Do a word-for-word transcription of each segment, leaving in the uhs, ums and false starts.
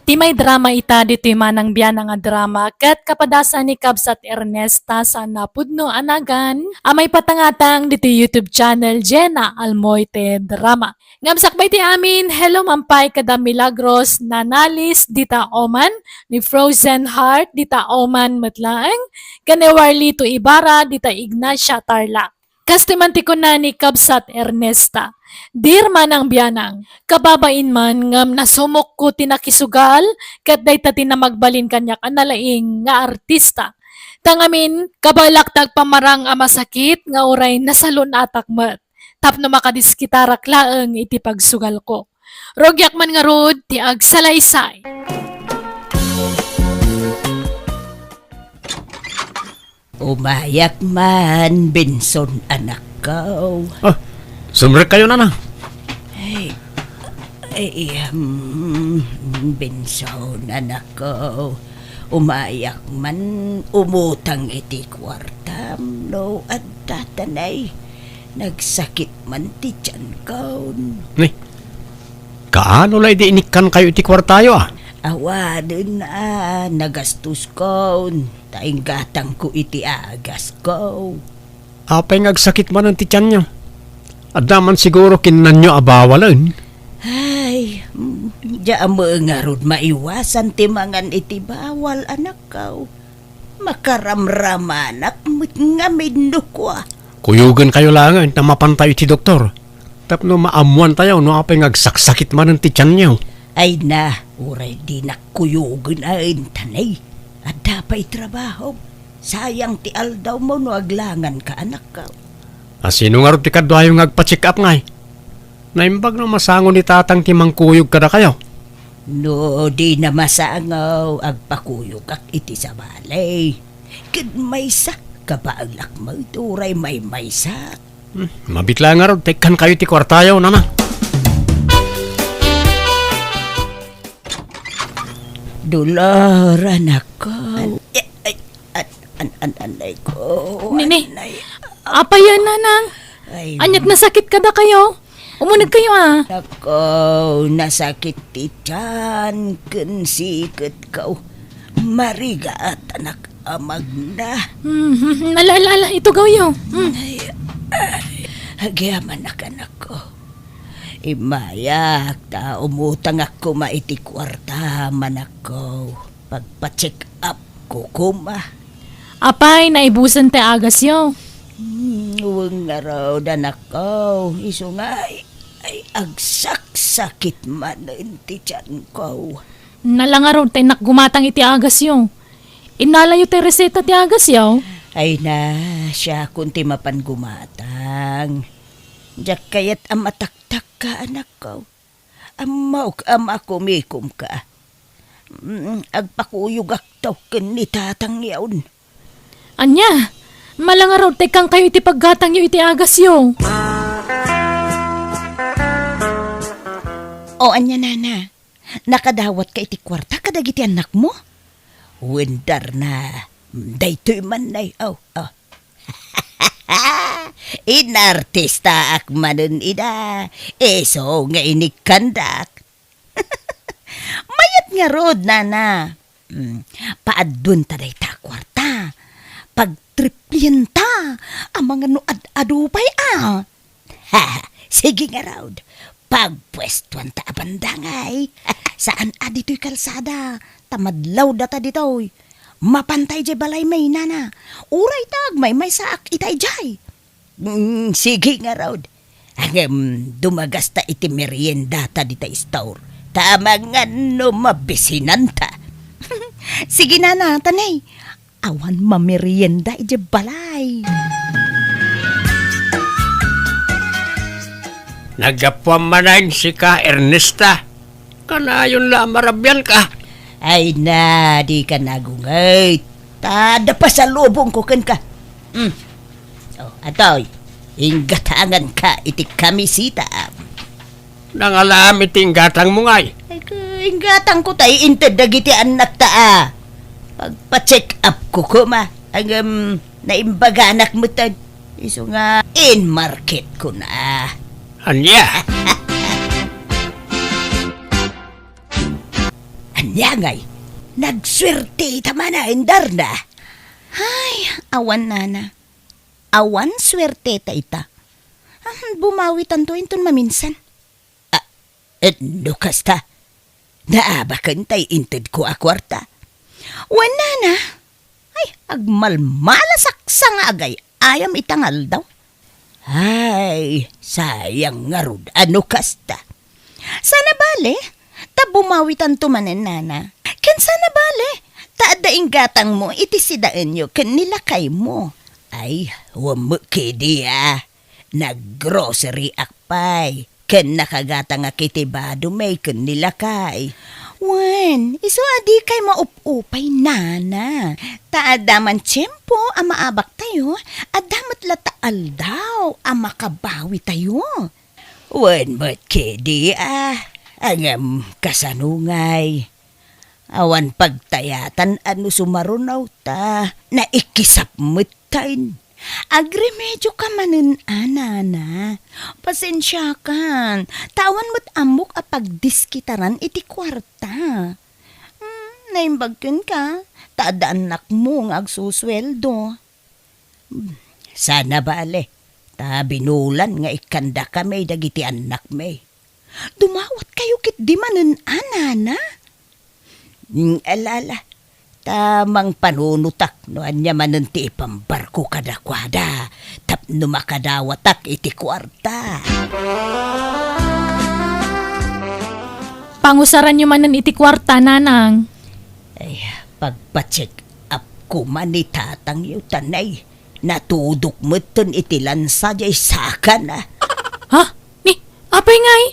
Ti maidrama ita ditoy manang bianang a drama ket kapadasan ni Kabsat Ernesta Sana Pudno a nagan a maipatangatang ditoy YouTube channel Jenna Almoite Drama. Ngem sakbay ti amin, hello man pay kada Milagros Nanalis dita Oman, ni Frozen Heart dita Oman met laeng, ken ni Warlito Ibarra dita Ignacia, Tarlac. Kastoy man ti kuna ni Kabsat Ernesta, "Dear manang bianang, kababain man ngem nasumokko ti nakisugal ket dayta ti namagbalin kaniak a nalaing nga artista. Ta ngamin, kabaelak ti agpamarang a masakit nga uray nasalun-atak met. Tapno makadiskitarak laeng iti pagsugalko. Rugiak man ngarud ti agsalaysay." Umayak man, Benson, anakko. Ah, sumrekkayo, nana. Ay, ay, hmm, Benson, anakko. Umayak man, umutang iti kuartam no adda tanay. Nagsakit man ti tiyankon. Ni, kaano la idi inikkankayo iti kuartayo, a? Awanen a nagastoskon, ta inggatangko iti agasko. Apay nga agsakit manen ti tianyo? Adda man siguro kinnanyo a bawalen? Ay, mm, diak met ngarud maiwasan ti mangan iti bawal, anakko. Makaramramanak met ngamin no kua. Kuyogenkayo laengen ta mapantayo iti doktor. Tapno maammoantayo no apay nga agsaksakit manen ti tianyo. Ay na, uray dinak kuyogen a intanay. Adda pay trabaho. Sayang ti aldawmo no aglanganka, anakko. A, sino ngarud ti kaduayo nga agpa-check up ngay? Naimbag no masango ni tatang ti mangkuyog kadakayo. No dina masango, agpakuyogak iti sabali. Ket maysa, kabaelak met uray maymaysa. Hmm, mabiit laeng ngarud ta ikkankayo ti kuartayo, nana. Dolor, anakko. An-, eh, ay, an-, an-, an-, anay ko, Nini, anay. Apay a, nanang? Ay. Aniat nasakit kadakayo? Umunegkayo, a. Nako, nasakit ti tian ken siketko. Marigat, anak, amagna. Hmm, hmm, hmm. Ala, ala, ala, itugawyo. Hmm. Ay, ay. Agyamanak, anakko. Immayak ta umutangak koma iti kuarta, anakko. Pagpa-check up ko koma. Apay, naibusen ti agasyo? Hmm, wen ngarud, anakko. Isu nga, ay, ay, agsaksakit manen ti tianko. Ala ngarud ta innak gumatang iti agasyo. Innalayo ti reseta ti agasyo? Ay na, siakon ti mapan gumatang. Diak kayat a mataktakka, anakko. Ammok a makumikomka. Mm, agpakuyogakto ken ni tatangyon. Ania? Ala ngarud ta ikkankayo iti paggatangyo iti agasyo. O, ania, nana? Nakadawatka iti kuarta kadagiti annakmo? Wen, Darna, daytoy man, nay, aw, aw. Inartistaak manen ida, isu nga inikkandak. Mayat ngarud, nana. Mm, paadduenta dayta a kuarta. Pagtriplienta. Amangan no ad-adu pay, a. Ha, sige ngarud. Pagpuestuanta a bandangay. Saan a ditoy kalsada. Ta madlaw data ditoy. Mapanta idiay balaymi, nana. Uray ta agmaymaysaak ita idiay. Mm, sige ngarud. Ngem, dumagasta iti meriendata dita store. Ta amangan no mabisinanta. Sige, nana, tanay. Awan mamerienda idiay balay. Naggapuam manen sika, Ernesta. Kanayon la a marabianka. Ay na, dika nagunget. Ta adda pasalubongko kenka. Hmm. O, atoy, inggatanganka iti kamisita. Nangalaam iti inggatangmo ngay? Ay, ka-, inggatangko tay inted dagiti annakta a. Pagpa-check up ko koma. Ngem, naimbaganak metten. Isu nga in-market ko na. Ania? An-, Ania ngay, nagsuerte ita manen, Darna. Ay, awan, nana. Awan suerte ta ita. Ah, bumawitanto inton maminsan. Ah, eh, no kasta, naabaken tay intedko a kuarta. Wen, nana. Ay, agmalmalasak sa nga agay-ayam ita nga aldaw. Ay, sayang ngarud a no kasta. Sana bale, ta bumawitanto manen, nana. Ken sana bale, ta adda inggatangmo iti sidaenyo ken ni lakaymo. Ay, wen met kadi a. Naggroseriak pay, ken nakagatangak iti bado mi ken ni lakay. Wen, isu a dikay maup-upay, nana. Ta adda man tiempo a maabaktayo, adda met latta aldaw a makabawitayo. Wen met kadi a, ngem kasano ngay? Awan pagtayatan a no sumaruno ta naikisap met tayo. Agremedioka manen a, nana. Pasensiakan, ta awan met ammok a pagdiskitaran iti kuarta. Hmm, naimbag kenka, ta adda annakmo nga agsusueldo. Sana bale, ta binulan nga ikkandakami dagiti annakmi. Dumawatkayo ketdi manen a, nana? Mm, ala, ala, ta mangpanunotak no ania manen ti ipambarko kadakuada tapno makadawatak iti kuarta. Pangusaranyo manen iti kuarta, nanang. Ay, pagpa-check up koma ni tatangyo, tanay. Natudok metten iti lansa jay sakana. Ha? Ni, apay ngay?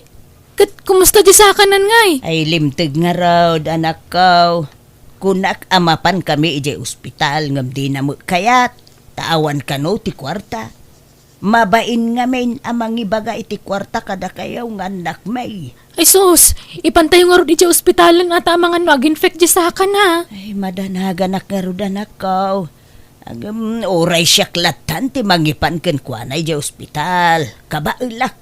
Ket kumusta jay sakanan ngay? Ay, limteg ngarud, anakko. Kunak a mapankami idiay ospital ngem dina met kayat, ta awan kano ti kuarta. Mabain ngamin a mangibaga iti kuarta kadakayo nga annakmi. Ay sus, ipantayo ngarud idiay ospitalen a ta amangan no ag-infect jay sakana. Ay, madanaganak ngarud, anakko. Agem, uray siak lattan ti mangipan kenkuana idiay ospital. Kabaelak.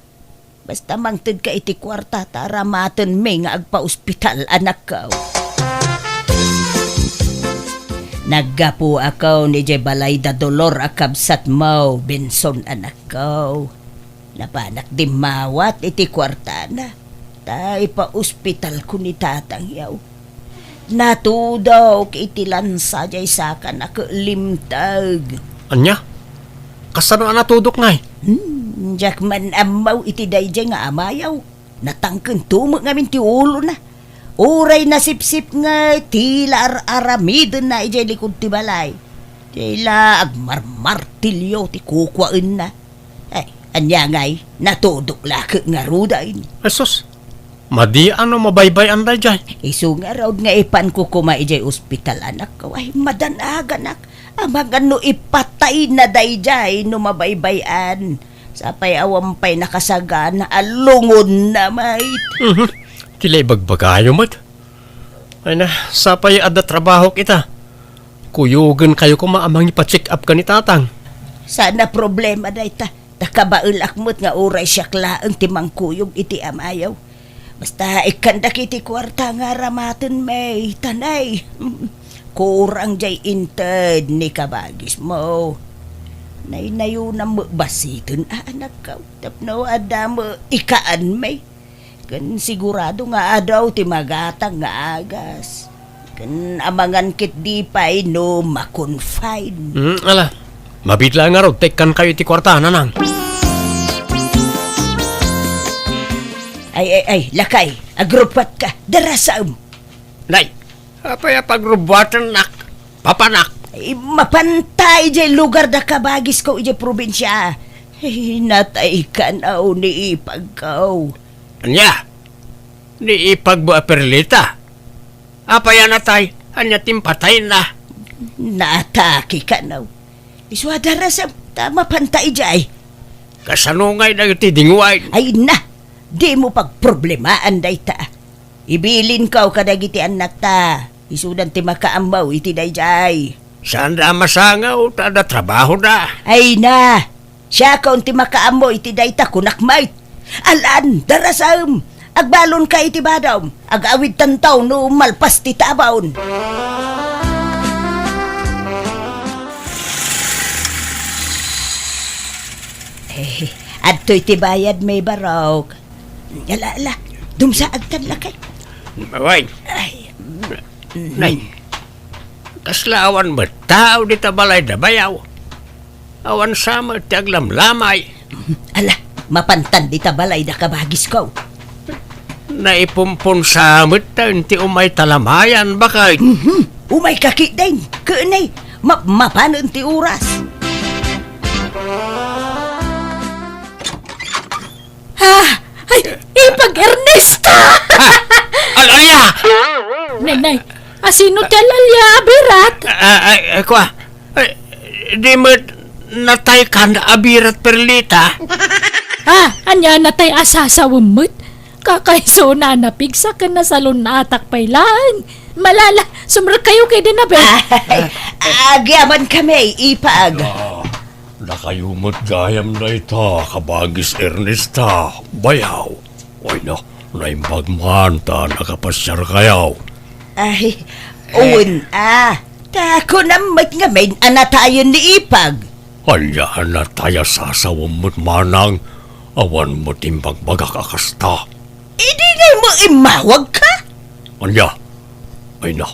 Basta mangtedka iti kuarta ta aramatenmi nga agpa-ospital, anakko. Naggapuakon idiay balay da Dolor a kabsatmo, Benson, anakko. Napanak dimmawat iti kuartana, ta ipa-ospitalko ni tatangyo. Natudok iti lansa jay sakana ket limteg. Ania? Kasano a natudok ngay? Hmm, diak man ammo iti daydiay nga amayo. Natangkento met ngamin ti ulona. Uray nasipsip nga tila ar-aramidenna idiay likud ti balay. Tila agmarmartilio ti kukuaenna. Ay, ania ngay, natudok la ket ngaruden. Ay sus, madi a no mabaybay-an daydiay. Isu ngarud nga ipanko koma idiay ospital, anakko. Ay, madanaganak. Amangan no ipatayna daydiay no mabaybay-an. Sapay awan pay nakasagana a lungonna met. Mhm. Ti la ibagbagayo met. Ay na, sapay adda trabahok ita. Kuyogenkayo koma a mangipa-check up ken ni tatang. Saan a problema dayta. Ta kabaelak met nga uray siak laeng ti mangkuyog iti amayo. Basta ikkandak iti kuarta nga aramatenmi, tanay. Kurang jay inted ni kabagismo. Naynayonam met basiten a, anakko, tapno adda met ikaanmi. Ken sigurado nga adu ti magatang nga agas. Ken amangan ketdi pay no ma-confine. Hmm, ala. Mabiit la ngarud ta ikkankayo iti kuarta, nanang. Ay, ay, ay, lakay, agrubbuatka, darasam. Nay, apay a pagrubbuatennak, papanak? Ay, mapanta idiay lugar da kabagisko idiay probinsia. Ay, natay kano ni ipagko. Ania? Ni ipagmo a Perlita? Apay a natay? Ania ti impatayna? Naatake kano. Isu a darasam ta mapanta idiay. Kasano ngay dagiti dinguayen? Ay na, dimo pagproblemaan dayta. Ibilinko kadagiti annakta. Isudan ti makaammo iti daydiay. Saanda a masangaw ta adda trabahoda. Ay na, siakon ti makaammo iti dayta, kunak met. Alan, darasam! Agbalonka iti badom. Agawidtanto no malpas ti tabaon. Eh, adtoy ti bayad, may barok. Ala, ala. Dumsaagtan lakay. Wen. Ay. Nay, kasla awan met tao dita balayda bayaw. Awan sa met ti aglamlamay. Ala, mapantan dita balayda, kabagisko. Naipumpon sa met ta ti umay talamayan, bakay. Mhm. Umayka ketdin. Ken ay, map-, mapanen ti oras. Ah, ay, ipag Ernesta! Ah, al-, alia! Nay, nay, asino ti al-alia a birat? Ah, ay, ay, kua. Ay, di met nataykan a birat, Perlita. Ah, ania, natay a sasawem met? Kakaiso na napigsa ken nasalun-atak pay laeng. Malala, sumrekkayo ketdin a, Ben. Ay, agyamankami, ipag. Ah, dakayo met gayam dayta, kabagis Ernesta, bayaw. Ay na, naimbag man ta nakapasiarkayo. Ay, wen, a. Ta kunam met ngamin a natayen ni ipag. Ania a natay a sasawem met, manang? Awan met imbagbagak a kasta. Idi ngay mo immawagka? Ania? Ay na,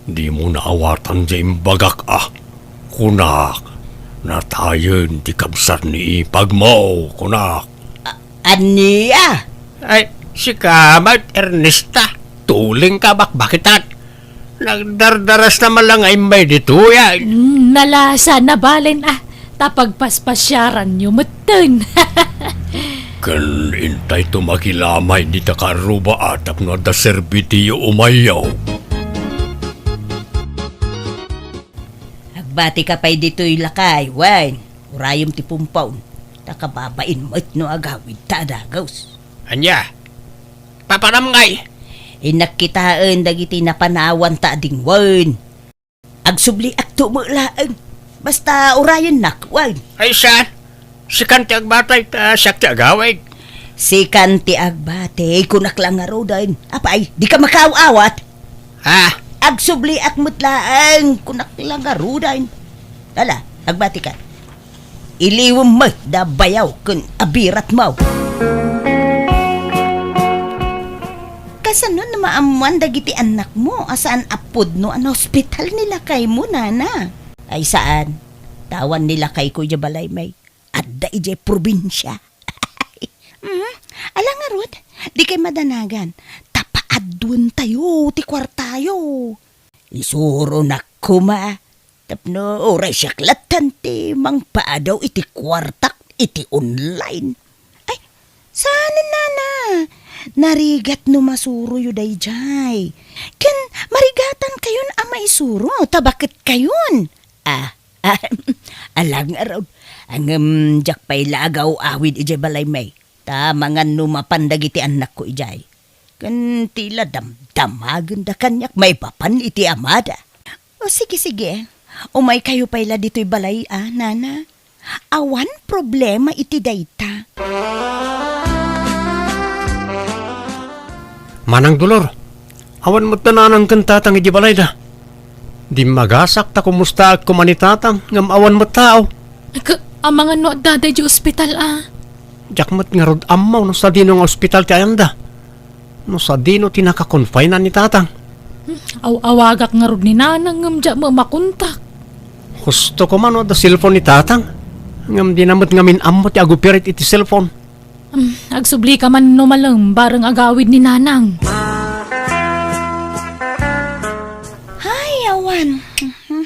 dimo naawatan ti imbagak a. Kunak, natayen ti kabsat ni ipagmo, kunak. A-, ania? Ay, sika met, Ernesta. Tulingka a bakbakitan. Nagdardarasna man la nga immay ditoy, ay. Mm, nalasa, nabalen, a. Ta pagpaspasiaranyo metten. Ken intayto makilamay dita kaarruba a tapno adda serbitiyo umayyo. Agbatika pay ditoy lakay, wen. Urayem ti pumpon. Ta kababain met no agawidta a dagus. Ania? Papanam ngay? Innak kitaen dagiti napanawanta a dingwen. Agsubliakto met laeng. Basta urayennak, wen. Ay, saan? Sikan ti agbatay, ta siak ti agawid. Sikan ti agbatay, kunak la ngaruden. Apay, dika makaaw-awat? Ha? Agsubliak met laeng, kunak la ngaruden. Ala, agbatika. Iliwem met da bayaw ken abiratmo. Kasano no maammoan dagiti annakmo a saan a pudno a naospital ni lakaymo, nana? Ay, saan. Ta awan ni lakayko idiay balaymi. Adda idiay probinsia. Mm, ala ngarud, dikay madanagan. Ta paadduentayo ti kuartayo. Isuronak koma tapno uray siak latta ti mangpaadaw iti kuartak iti online. Ay, saanen, nana. Narigat no masuroyo daydiay. Ken marigatankayon a maisuro ta baketkayon. Ah, ah, ala ngarud. Ngem diak pay la agaw-awid idiay balaymi. Ta mangan no mapan dagiti annakko idiay. Ken ti la damdamagenda kaniak maipapan iti amada. O, sige, sige. Umaykayo pay la ditoy balay, a, nana. Awan problema iti dayta. Manang Dolor, awan met da nanang ken tatang idiay balayda. Dimmagasak ta kumustaak koma ni tatang, ngem awan met tao. Ka-, amangan no adda daydiay ospital, a? Diak met ngarud ammo no sadino nga ospital ti ayanda. No sadino ti nakakonfine ni tatang. Hmm, aw-awagak ngarud ni nanang ngem diak met makontak. Husto koma no adda cellphone ni tatang. Ngem dina met ngamin ammo ti agoperate iti cellphone. Hmm, agsublika man no malem bareng agawid ni nanang. Hay, awan. Mhm.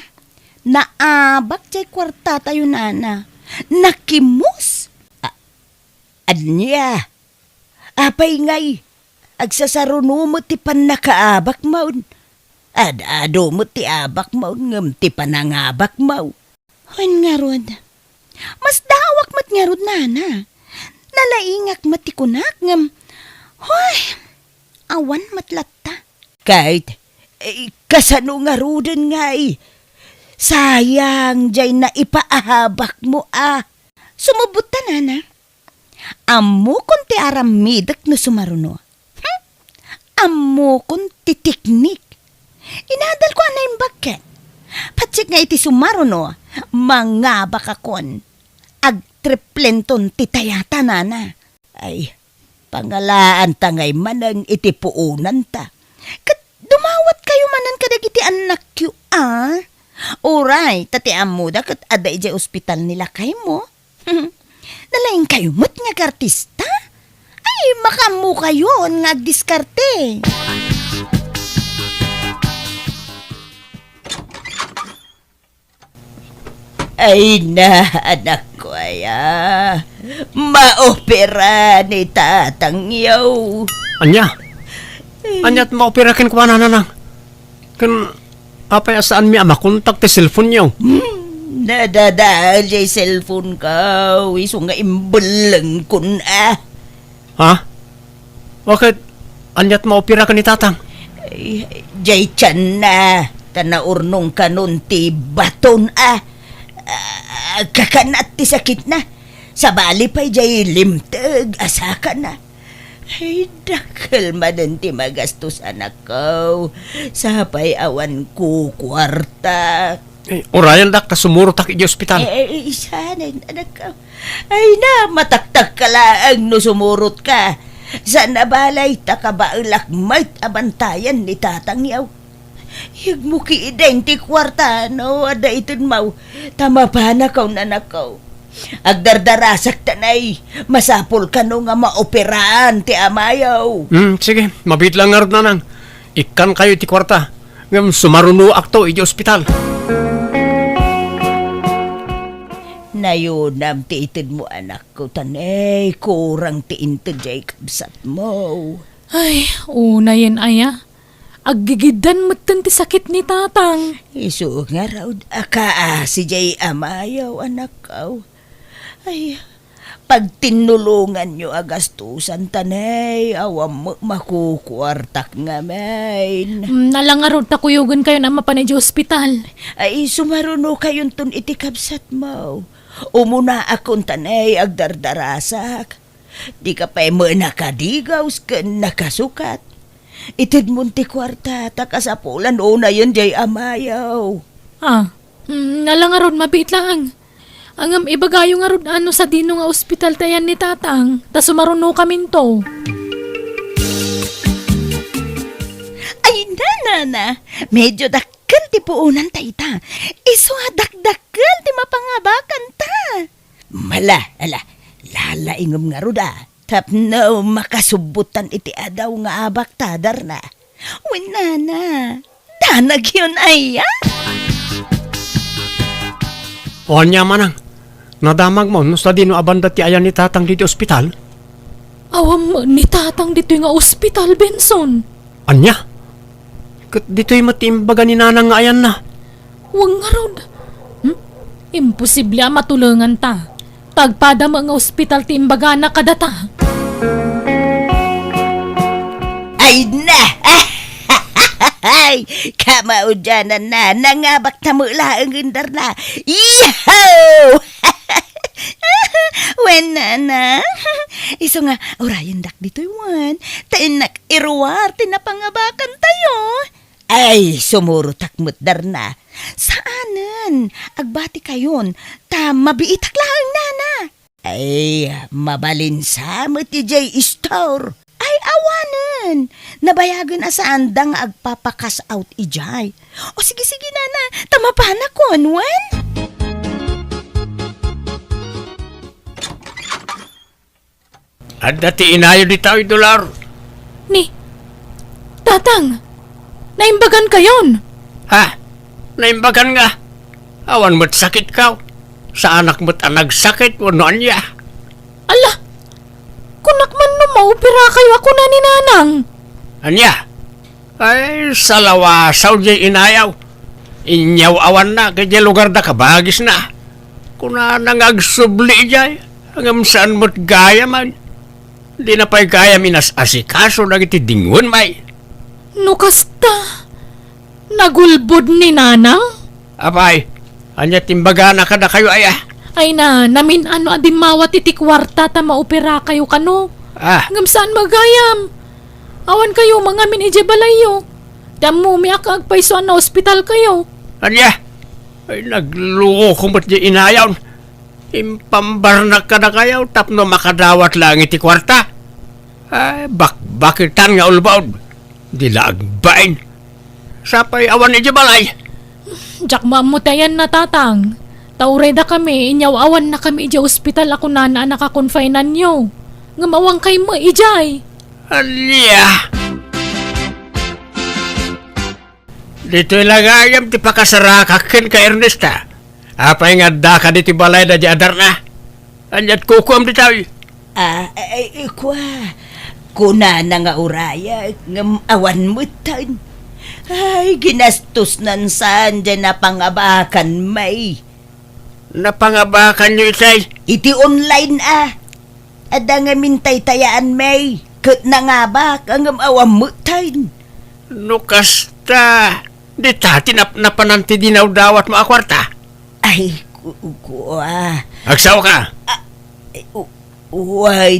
Naabak diay kuartatayo, nana. Nakimus. A-, ania? Apay ngay, agsasaruno met ti pannakaabakmo. Ad-adu met ti abakmo ngem ti panangabakmo. Wen ngarud, masdaawak met ngarud, nana. Nalaingak met ti kunak ngem, hoy, awan met latta. Ket, eh, kasano ngaruden ngay? Sayang diay naipaabakmo a. Sumubot ta, nana. Ammokon ti aramidek no sumaruno. ammokon ti teknik. Inadalko a naimbag ket. Patiek nga iti sumaruno, mangabakakon. Agtriplenton ti tayata, nana. Ay, pangalaanta ngay manen iti puonanta. Ket dumawatkayo manen kadagiti annakyo, a? Uray, ta ti ammoda ket adda idiay ospital ni lakaymo. Nalaingkayo met nga agartista? Ay, makaammokayon nga agdiskarte. Ay na, anakko, aya. Maopera ni tatangyo. Ania? Ania't maopera kenkuana, nanang? Ken apay a saanmi a makontak ti cellphone-yo? Hmm, nadadael jay cellphone-ko, isu nga imbellengkon a. Ha? Ket ania't maopera ken ni tatang? Ay, jay tianna, ta naurnong kanon ti baton a. Ah, kakanat ti sakitna. Sabali pay jay limteg a sakana. Ay, dakkel manen ti magastos, anakko. Sapay awan kukuarta. Eh, urayendak ta sumurotak idiay ospital. Eh, eh, isa na, anakko. Ay na, mataktakka laeng no sumurotka. Saan a balay ta kabaelak met a bantayan ni tatangyo. Yegmo ketdin ti kuarta no adda itedmo, ta mapanakon, anakko. Agdardarasak ta nay, masapul kano nga maoperaan ti amayo. Hmm, sige, mabiit lang ngarud, nanang. Ikkankayo iti kuarta, ngem sumarunoakto idiay ospital. Nayonam ti itedmo, anakko, ta nay, kurang ti inted jay kabsatmo. Ay, unayen aya. Aggigiddan metten ti sakit ni tatang. Isu ngarud a kaasi jay amayo, anakko. Ay, pagtinnulonganyo a gastusan ta nay, awan met makukuartak ngamin. Mm, ala ngarud ta kuyogenkayon a mapan idiay ospital. Ay, sumarunokayonton iti kabsatmo. Umunaakon ta nay, agdardarasak. Dika pay met nakadigaws ken nakasukat. Itedmon ti kuarta ta kasapulan unayen jay amayo. Ah, mm, ala ngarud, mabiit laeng. Ngem ibagayo ngarud a no sadino nga ospital ti ayan ni tatang, ta sumarunokaminto. Ay, nanana, medyo dakkel ti puonanta ita. Isu a dakdakkel ti mapangabakanta. Mala, ala, lalaingem ngarud a. Tapno makasubbotan iti adaw nga abak ta, darna. Wen nana, danagyon aya? O ania, manang? Nadamagmo no sadino a banda ti ayan ni tatang ditoy ospital? Awan met ni tatang ditoy nga ospital, Benson. Ania? Ket ditoy met ti imbaga ni nanang nga ayanna? Wen ngarud. Hmm? Imposible a matulenganta. Ta agpada met nga ospital ti imbagana kadata. Ay na! Ay, kamaudiananna, nangabakta met laeng, darna. Yahoo! Wen nana. Isu nga, urayendak ditoy wen. Ta innak iruar ti napangabakantayo. Ay, sumurotak met, darna. Saanen, agbatikayon, ta mabiitak laeng, nana. Ay, mabalin sa met idiay istor. Ay, awanen. Nabayagen a saanda nga agpapa-cash out idiay. O sige, sige, nana, ta mapanakon, wen? Adda ti inayo ditoy, Dolor. Ni, Tatang, naimbagankayon. Ha? Naimbagan nga? Awan met sakitko. Saanak met a nagsakit wenno ania. Ala, kunak man no maoperakayo a kuna ni Nanang. Ania? Ay, salawasaw diay inayaw. Inyaw-awanna idiay lugarda kabagisna. Kunana nga agsubli idiay, ngem saan met gayamen. Dina pay gayam inas-asikaso dagiti dingwen, may. No kasta, nagulbod ni Nanang? Apay, ania ti imbagana kadakayo, aya? Ay na, namin-ano a dimmawat iti kuarta ta maoperakayo kano. Ah. Ngem saan met gayam. Awan kayo mangamin idiay balayyo. Ti ammomi a kaagpayso a naospital kayo. Ania? Ay, nagloko met di inayon. Impambarnak kadakayo tapno makadawat laeng iti kuarta. Ay, bakbakitan nga ulbod. Di la agbain. Sapay awan idiay balay. Diak maammo ti ayanna, Tatang. Ta uray dakami, inyaw-awannakami idiay ospital a kunana a nakakonfinanyo. Ngem awan kaymo idiay. Ania? Ditoy la gayam ti pakasarakak kenka, Ernesta. Apay nga addaka ditoy balay da di adarna? Ania't kukuam ditoy? Ah, ay, ay, kua. Kunana nga urayak, ngem awan metten. Ay, ginastosnan saan diay napangabakan, may. Napangabakanyo itay? Iti online, a. Adda ngamin taytayaan, may. Ket nangabak, ngem awan metten. No kasta, dita ti nap-, napanan ti dinawdawatmo a kuarta? Ay, ku-, kua. Agsaoka? Ah, ay, u-, uway,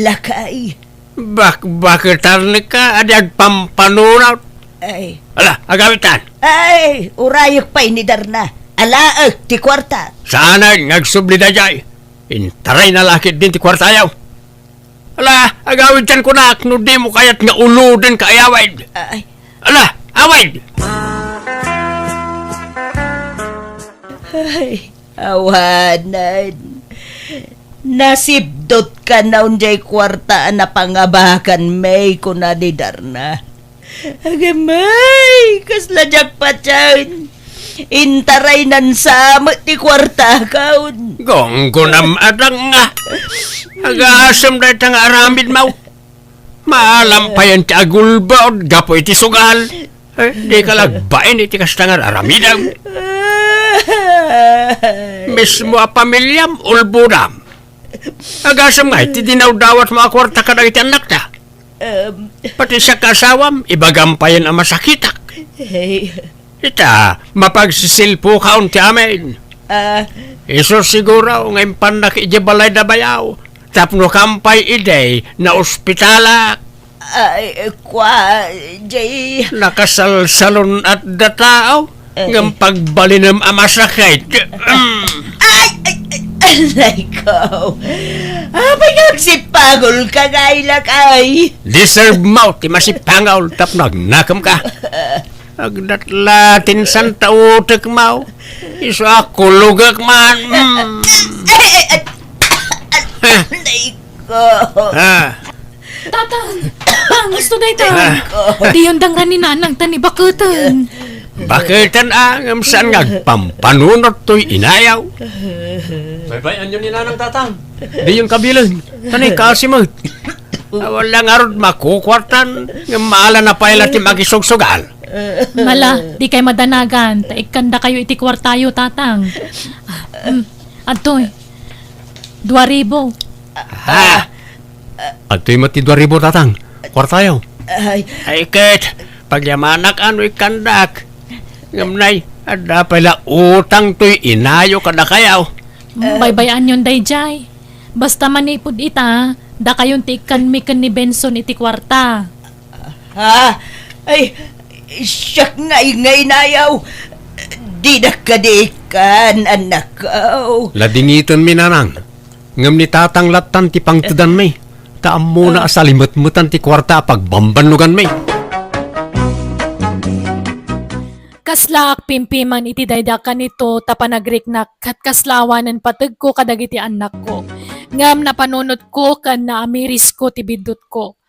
lakay. Bakbaketanka, adi agpampanunot. Ay. Ala, agawidtan. Ay, urayek pay ni Darna. Alaek ti kuarta. Saanen nga agsubli daydiay. Intarayna la ketdin ti kuartayo. Ala, agawidtan kunak no dimo kayat nga ulodenka a awid. Ay. Ala, awid! Ay, awanen. Nasipdot ka na unjay kuarta a napangabakan, may, kuna ni Darna. Agamay, kasla diak patien. Intaraynan sa met ti kuartakon. Gunggonam adang nga. Agasem dayta nga aramidmo. Maalam payen ti agulbod gapu iti sugal. Eh, dika la agbain iti kasta nga aramidem. Mismo a pamiliam, ulbodam. Agasem nga iti dinawdawatmo a kuarta kadagiti annakta. Em. Pati siak nga asawam, ibagam payen a masakitak. Hey. Ita, mapagsisilpokon ti amin. Ah. Isu siguro nga impannak idiay balay da bayaw. Tapno kampay idi, naospitalak. Ay, kua, Jay. Nakasalsalun-at da tao, eh, ngem pagbalinem a masakit. Mm. Ay, ay, ay, aray ko. Apay nga agsipangol ka, nga ilak ay? Deserve mo ti masipangol tapno agnakem ka. Agdatla ti insanta utek mo. Isu a kulogek man. Mm. Ay, ay, ay. Aray ko. Ah. Tatang! Tang, gusto dayta. Ah. Diyon dangran ni Nanang ta ni baketen. Baketen a, ngem saan nga agpampanunot toy inayaw? Baybay-anyo ni Nanang, Tatang. Diyon kabilen. Tanay kasi mo. Awan lang arud makukuartan, ngem maala na pay la ti makisugsugal. Mala, di kay madanagan, ta ikkandakayo iti kuartayo, Tatang. Ah, mm, adtoy. Dua ribu. Ha? Adtoy met ti dua ribu, Tatang. Kuartayo. Ay. Ay, ket, pagyamanak a no ikkandak. Ngem nay, adda pay la utang toy inayo kadakayo. Mm, baybay-anyon daydiay. Basta manipud ita, dakayon ti ikkanmi ken ni Benson iti kuarta. Ha? Ay, siak ngay nga inayaw. Dinak kadi ikkan, anakko. Ladingitenmi, Nanang. Ngem ni Tatang lattan ti pangtedanmi. Ta ammona a salimetmetan ti kuarta a pagbambannoganmi. Kaslaak pimpiman iti daydi a kanito ta panagriknak ket kasla awanen pategko kadagiti annakko. Ngem napanunotko ken naamirisko ti biddutko.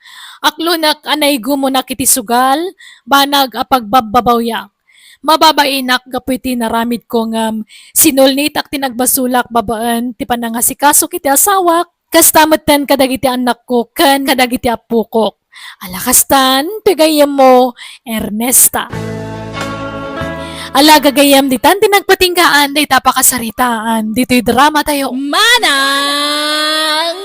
Aklonek a naigumonak iti sugal, banag a pagbabbabawiak. Mababainak gapu iti naramidko ngem sinulnitak ti nagbasolak babaen ti panangasikasok iti asawak, kasta metten kadagiti annakko ken kadagiti appokok. Ala kastan, ti gayyemmo, Ernesta. Ala gagayyem, ditan ti nagpatinggaan dayta pakasaritaan ditoy drama tayo. Manang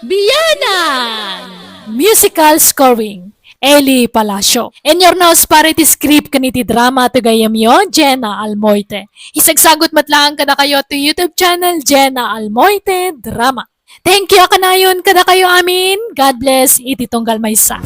Biyanan! Musical scoring, Eli Palacio. In your nose para iti script ken iti drama ti gayyemyo, Jenna Almoite. Isagsagut met laeng kadakayo ti YouTube channel, Jenna Almoite Drama. Thank you a kanayon kadakayo amin. God bless iti tunggal maysa.